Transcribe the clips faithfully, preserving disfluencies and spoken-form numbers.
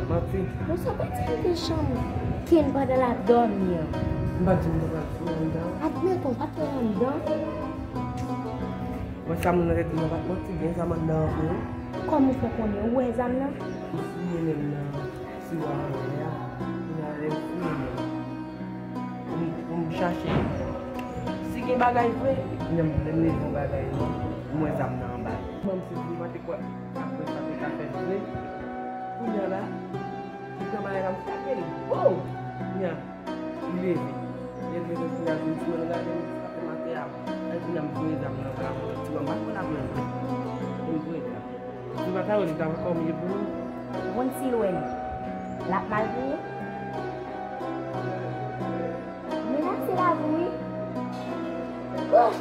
Manti. Bon, sa pa di m te chanm Ken pandan l ap dòmi an. M pa di m te pral fouye anndan. Admèt ou pa t wè anndan. Mwen sa moun nan te di mwen pa t manti, gen zam anndan an vre. Kòman w fè konnen? Ou wè zam nan? M fouye menm nan tiwa anlè a. Kounye a lè m fouye menm. Pou m, pou m chache si gen bagay vre. Lè m, lè m leve yon bagay non, m wè zam nan anba. Mwen m se pou m pa te kwè apre sa te ka fèt vre. Kounye a la, li pran bagay la, m frape l. Wow! Kounye a, li leve. Li leve kounye a, vin di mwen, gade m frape m atè a. Epi kounye a, m voye zam nan ba mwen. Ti mwen, m pa konn aprann vre. M voye l la. Li pa ta wè li t ap kòm ye pou ou. Ou konn si l wè li, l ap mal pou ou? Menase la pou wi. Oh,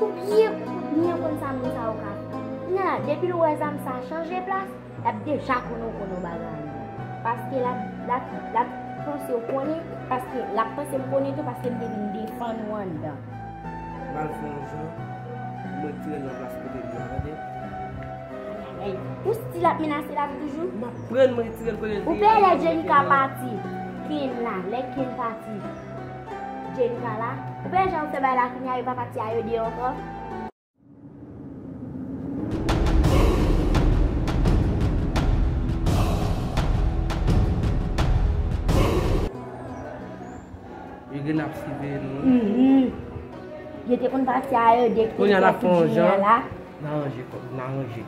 ou byen, ou byen konn sa moun sa yo ka fè. Kounye a la, depi l wè zam sa chanje plas, l ap deja konnen ou konn yon bagay anndan. Paske l ap, l ap, l ap panse ou konnen, paske l ap panse m konnen tou, paske m te vin defann ou anndan. M al fè yon jan pou m retire l nan plas kote l ye a, tande? Ey, ou still ap menase lavi toujou? M ap pran m retire l kote l te ye a. Ou pè lè Jenika pati, Ken la, lè Ken pati, Jenika la. Ou pè jan yo fè bagay la kounye a, yo pa pati a yo de ankò? Yo gen ap siveye nou wi. Mhm. Yo te konn pati a yo de ki te fè tout jounen an la. N a ranje kòb, n a ranje.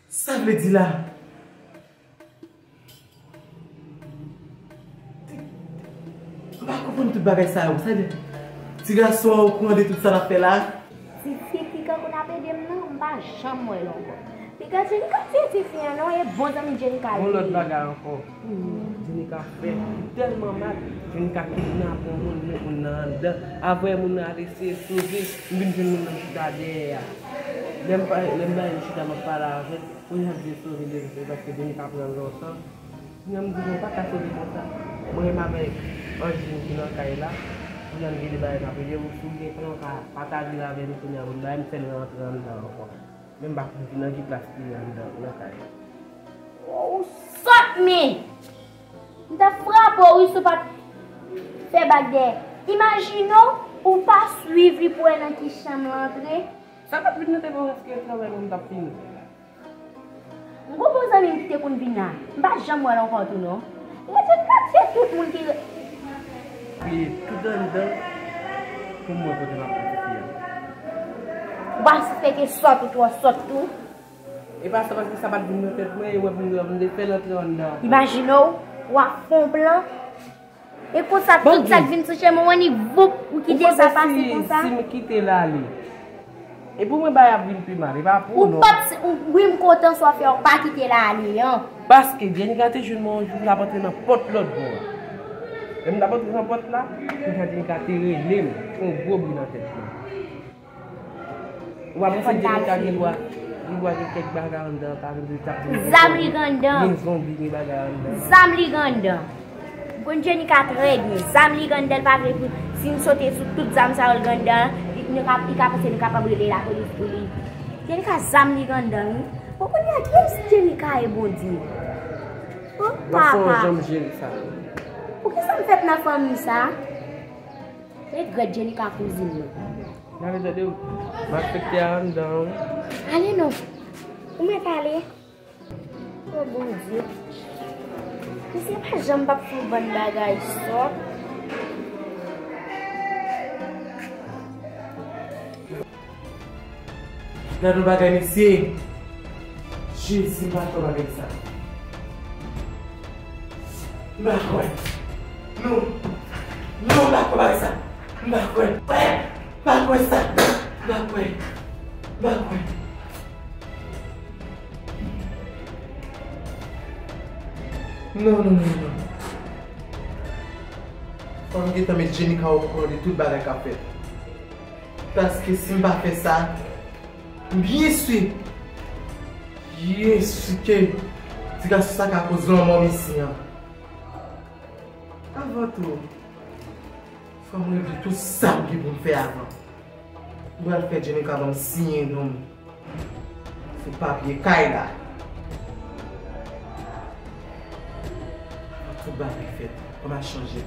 Sa vle di la? M pa konprann tout bagay sa yo. Sa vle di, ti gason an okouran de tout sa n ap fè la? Ti fi ki kankou n ap ede m nan, m pa janm wè l ankò. Piga Jenika tiye ti fi an non, e bon zanmi Jenika li ye. Yon lòt bagay ankò. Jenika fè tèlman mal, Jenika kidnape yon moun, met moun nan anndan. Apre moun nan al eseye sove, m vin jwenn moun nan chita dèyè a. Lè m pa, lè m bay li chita, m ap pale avè l, kounye a l vle sove de li, se paske Jenika pran l lontan. Kounye a m di nou pa ka sove konsa. Mwen menm avèk Anjin ki nan kay la, kounye a n gen de bagay n ap regle, ou si w gen tan, w ka pataje l avè nou kounye a pou n bay m fè l rantre anndan ankò. Men m pa konn ki nan ki plas li ye anndan nan kay la. Ou sòt men! M t ap frape w wi si w pa t fè bak dèyè. Imajine w, ou pa swiv li pou wè nan ki chanm l antre. Sa pa t vin nan te bon paske travay mwen m t ap fini. M gon bon zanmi m ki te konn vin la. M pa janm wè l ankò tou non. Rete gate tout moun ki re- Fouye tout anndan pou m wè kote m ap pran ti fi a. Ou pa sispèk e sòt ou twò sòt tou? E pa sa paske sa pa t vin nan tèt mwen, e wè pou m, m te fè l antre anndan. Imajine w, w ap fè yon plan. E konsa, tout sa k vin sou chemen w annik, voup, ou kite sa pase konsa. Si m kite l ale. E pou mwen, bagay ap vin pi mal, e pa pou ou non. Ou p ap, wi, m kontan sa w fè, w pa kite l ale an. Paske Jenika te jwenn mwen yon jou, l ap antre nan pòt lòt bò a. Lè m t ap antre nan pòt la, konsa Jenika te rele m, fè yon gwo bri nan tèt mwen. Ou pa panse Jenika gen dwa, gen dwa gen kèk bagay anndan, pa gen dwa t ap vin. Zam li gen anndan. Gen zonbi, gen bagay anndan. Zam li gen anndan. M konn Jenika trè byen. Zam li gen anndan, l pa vle pou, si n sote sou tout zam sa yo l gen anndan, li, nou ka, li ka panse nou kapab rele lapolis pou li. Jenika zam li gen anndan, wi. Bon, kounye a, kiyès Jenika ye, Bondye? O, papa. N ap fè yon jan m jere sa. Poukisa m fèt nan fanmi sa? Regrèt Jenika kouzin mwen. Gade, tande w. M ak fèktè a anndan wi. Ale non. Ou mèt ale. O Bondye. Misye pa janm p ap fè yon bann bagay sòt. Gade yon bagay, mesye. Jezi, m pa kwè bagay sa. M pa kwè. Non. Non, m pa kwè bagay sa. M pa kwè. M pa kwè sa. M pa kwè. M pa kwè. Non, non, non, non. Fò m gentan met Jenika okouran de tout bagay k ap fèt. Paske si m pa fè sa, m byen si, byen si ke ti gason sa ka koz lanmò misye an. Avan tou, fò m regle tout sa m gen pou m fè avan. M pral fè Jenika ban m siyen non m sou papye kay la. Bagay fèt, kòman chanje.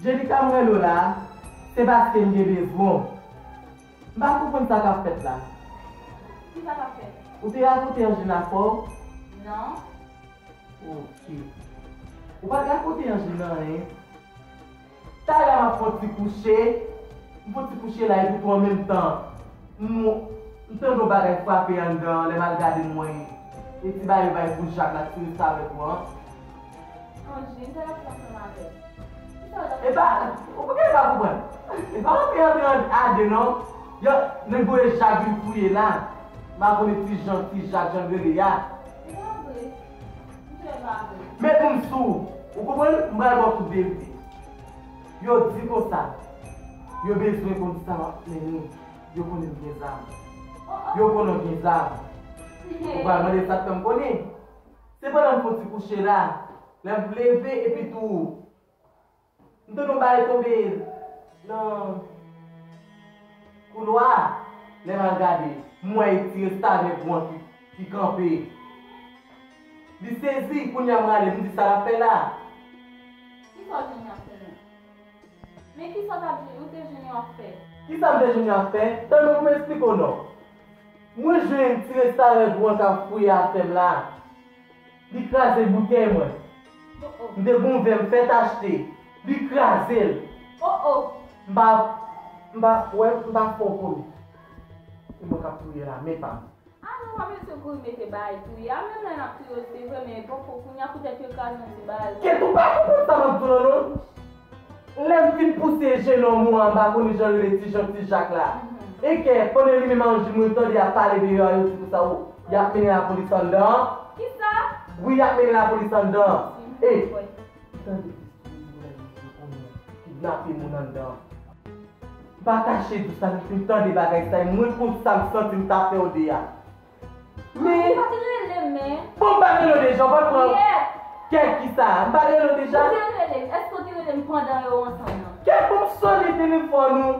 Jenika, m rele w la, se paske m gen bezwen w. M pa konprann sa k ap fèt la. Ki sa k ap fèt? Ou te rakonte Anjina sa w? Non. Ok. Ou pa t rakonte Anjina anyen. Talè m ap fè yon ti kouche, m fè yon ti kouche la epi tou an menm tan, m, m tande yon bagay frape anndan an, lè m al gade m wè e ti bagay yo bay pou Jak la, ti restavèk ou an. Anjina, sa y ap fè ansanm avè l? Ki sa w t ap fè? E pa, ou gen pa konprann. E pa antre antre an a de non. Yo, nèg voye Jak vin fouye la. M pa konnen ti Jan, ti Jak, jan l rele a. E pa vre. M jwe pa vre. Men pou m sou, ou konprann? M pral ba w tout verite. Yo di konsa, yo bezwen konn sa w ap mennen. Yo konnen w gen zam. Yo konnen w gen zam. Ou pral mande sa k fè m konnen. Se pandan m fè yon ti kouche la, lè m leve epi tou, m tande yon bagay tonbe nan koulwa a. Lè m al gade, m wè e ti restavèk ou an ki, ki kanpe. Li sezi, kounye a m rale, m di sa l ap fè la. Kisa w jwenn yo ap fè menm? Men kisa w t ap jwenn, ou te jwenn yo ap fè? Kisa m te jwenn yo ap fè? Tann mwen pou m esplike w non. Mwen jwenn ti restavèk ou an k ap fouye afè m la. Li kraze boutèy mwen. Oh, oh. M te gon vè m fè t achte. Li kraze l. Oh, oh. M pa, m pa fè, m pa fè w konnen. Se mwen k ap touye la, men pa m. A non, pa bezwen kouri mete bagay touye. A menm lè n ap touye w, se vre, men poko kounye a poutèt yo kraze yon ti bagay. Kèt, ou pa konprann sa m ap di w lan non. Lè m fin pouse jenòm ou an, m pa konnen jan rele ti Jan, ti Jak la. Mhm. E kè, pandan li menm Anjina, mwen tande y ap pale deyò a, yo di konsa, o, y ap mennen lapolis anndan an. Kisa? Wi, y ap mennen lapolis anndan an. Mhm. E, tande, kidnape moun anndan an. M pa kache di w sa, m fin tande bagay sa, e mwen konn sa m santi m ta fè w de a. Men. Ou pa t rele m, men. Bon, m pa rele w deja, w pa t pran. Kèt kisa? M pa rele w deja. Ou te rele m. Èske w te rele m pandan yo ansanm nan? Kèt, bon, m sone telefòn ou.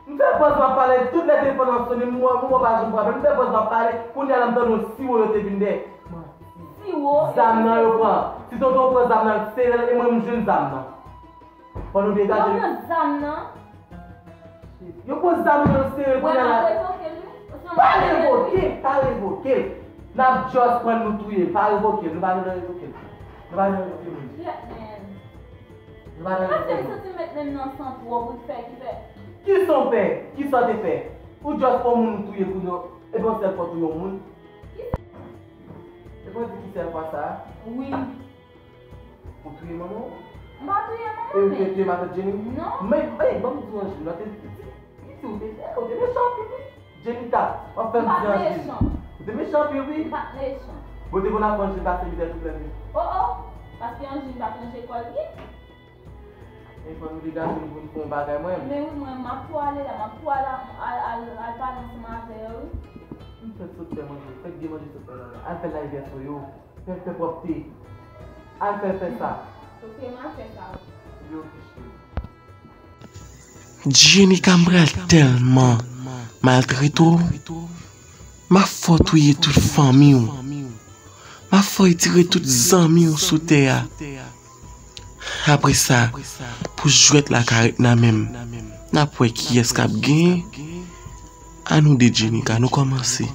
M fè pòz m ap pale, tout lè telefòn nan sone, m wè, m wè w pa janm pran apèl. M fè pòz m ap pale, kounye a la m tande yon siwo yo te vin dèyè. Siwo? Zam nan yo pran. Ti tonton pran zam nan, sere l, e mwen m jwenn zam nan. Pandan w degaje. Yo pran zam nan. Yo pran zam nan, yo sere kounye a la. Mwen ap revoke l, wi. Pa revoke, pa revoke l. N ap just pran nou touye, pa revoke l, nou pa gen dwa revoke l. Nou pa gen dwa revoke l, moun. Yep, man. Nou pa gen dwa revoke l. Paske m santi m met men m nan san twòp, ou fè ki fè. Ki sa w fè? Ki sa w te fè? Ou just pran moun ou touye pou nou, epi yon sèl fwa touye yon moun. Ki sa? Epi w di ki sèl fwa sa a? Wi. Ou touye manman w? M pa touye manman m. E ou te touye matant Jenny? Non. Men, ey, ban m di w Anjina, te, te, piti ou te, ou te mechan anpil wi. Jenny ta, w ap fè m di Anjina. M pa t mechan. Ou te mechan anpil wi. M pa t mechan. Bon, te konn ap fè Anjina pase mizè tout lè wi. Oh, oh. Paske Anjin pa t ranje kò l byen. E fò nou degaje n pou n fè yon bagay, mwen. Men wi, mwen, m ap tou ale la, m ap tou al, al, al, al pale ansanm avè yo, wi. M fè sot fè manje, fè gen manje sot fè la. Al fè larivyè sou yo, fè, fè pwòpte. Al fè, fè sa. Ok, m ap fè sa. Yo, piche. Jenika, m pral tèlman maltrete w. M ap fè w touye tout fanmi w. M ap fè w retire tout zanmi w sou tè a. Apre sa, pou jwèt la ka ret nan men m, n ap wè kiyès k ap genyen. Ann nou de Jenika, nou kòmanse.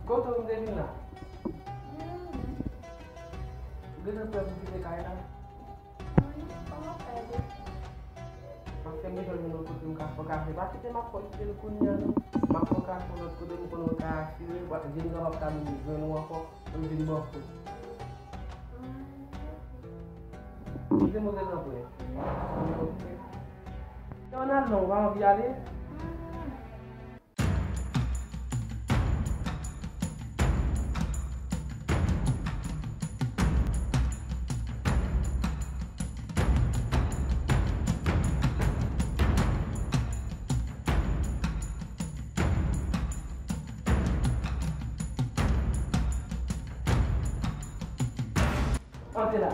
Kote w te vin la? Ou gentan prè pou kite kay la? Paske m bezwen jwenn yon kote m ka fè kafe. Pa kite m ap fè kite l kounye a non. M ap fè kafe yon lòt kote m konnen w ka asire. Jenika p ap ka vin jwenn ou ankò pou l vin bò kout. Kite m ou gentan prè. Yo, n al non, ou pa anvi ale? Antre la.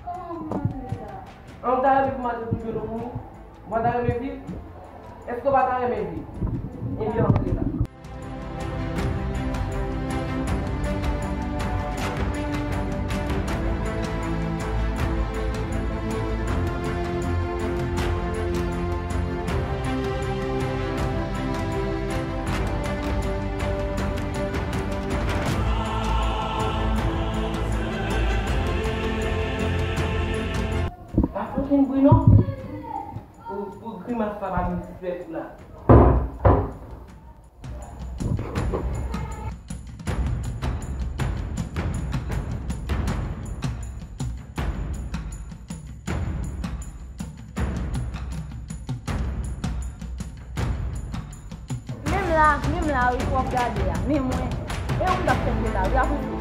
Kòman pou m antre la? An, ou ta renmen pou m antre pou m jwenn ou pou mwen? Ou pa ta renmen viv? Èske ou pa ta renmen viv? Ebyen, antre la. Pa fè okenn bri non. Pou, pou grimas sa pa vin fèt la. Menm la, menm la wi, w ap gade a, men mwen, e ou m t ap fè m de la wi, apre tou,